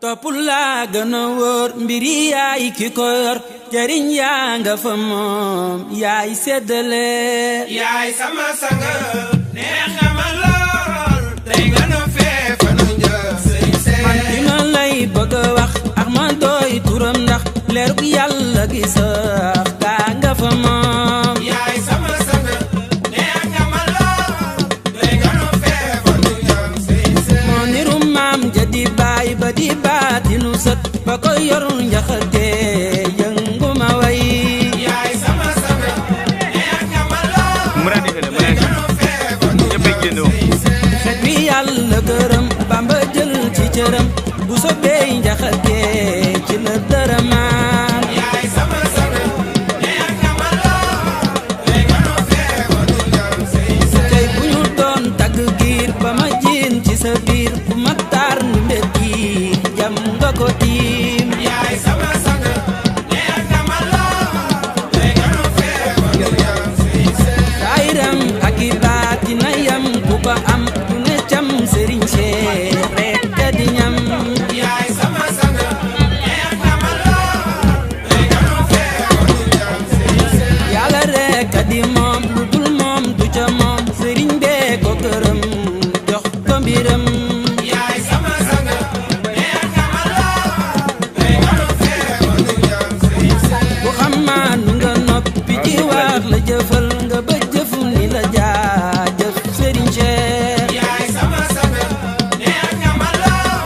toppul laa gën a wóor mbiri yaay ki ko yor jariñ yaa nga fa moom yaay seddale yaay sama sang neex nga ma lool tey nga nu fee fa nu njëf sëriñ see man ki ma lay bëgg a wax ak ma doy turam ndax leerug yàlla gi sax kaa nga fa moom yaay sama sang neex nga ma lool tey nga nu fee fa nu njëf sëriñ see moo niru maam ja di baay ba di baatinu sët ba ko yor njaxate yëngu ma way yaay sama sang neex nga ma lool tey nga nu fee fa nu njëf sëriñ see xet wi yàlla gërëm Bamba jël ci cëram bu sobee njaxate ci la dërëmaan yaay sama sang neex nga ma lool tey nga nu fee fa nu njëf sëriñ see tey bu ñu doon tagg giir ba ma jiin ci sa biir bu ma taar nu mbeddi jam nga ko tiim yaay sama sang neex nga ma lool tey nga nu fee fa nu njëf sëriñ see saayiram ak i baatina yam ku ko am du ne cam sëriñ Cheikh rek ka di ñam yaay sama sang neex nga ma lool tey nga nu fee fa nu njëf sëriñ see yàlla rek ka di moom lu dul moom du ca moom sëriñ bee ko këram jox ko mbiram yaay sama sang neex nga ma lool tey nga nu fee fa nu njëf sëriñ see bu xam maa nu nga noppi ci wax la jëfal nga ba jëf ni la jaajëf sëriñ Cheikh yaay sama sang neex nga ma lool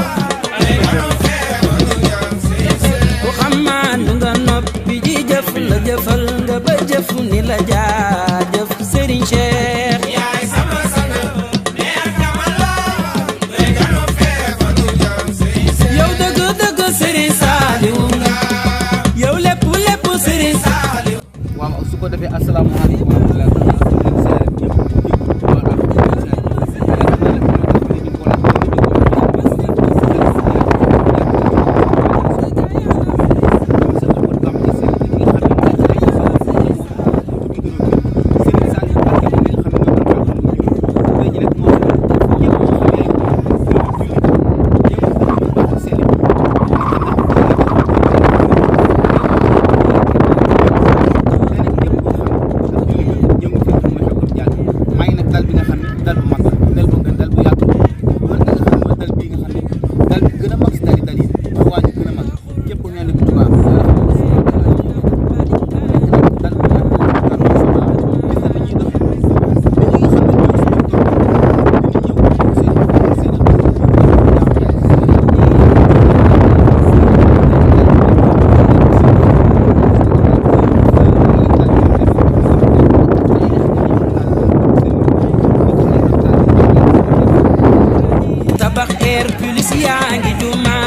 tey nga nu fee fa nu njëf sëriñ see bu xam maa nu nga noppi ci jëf la jëfal nga ba jëf ni la jaajëf sëriñ Cheikh yaay sama sang neex nga ma lool tey nga nu fee fa nu njëf sëriñ see yow dëgg dëgg sëriñ Saaliwu nga yow lépp lépp sëriñ Saaliw waaw su ko defee asalaamaaleykum wa rahmatulah may nag dal bi nga xam ne dal bu mag la dal bu gën dal bu yaatu loolu nga xam ne mooy dal bii nga xam ne dal bi gën a mag si dal yi dal yi mooy waa ji gën a mag képp ku ñaan ko tubaab dal bu yaatu dal bu sama gis na ñuy doxee mais ñi nga xam ne ñoo suñu tool tabax Hercules yaa ngi jumaa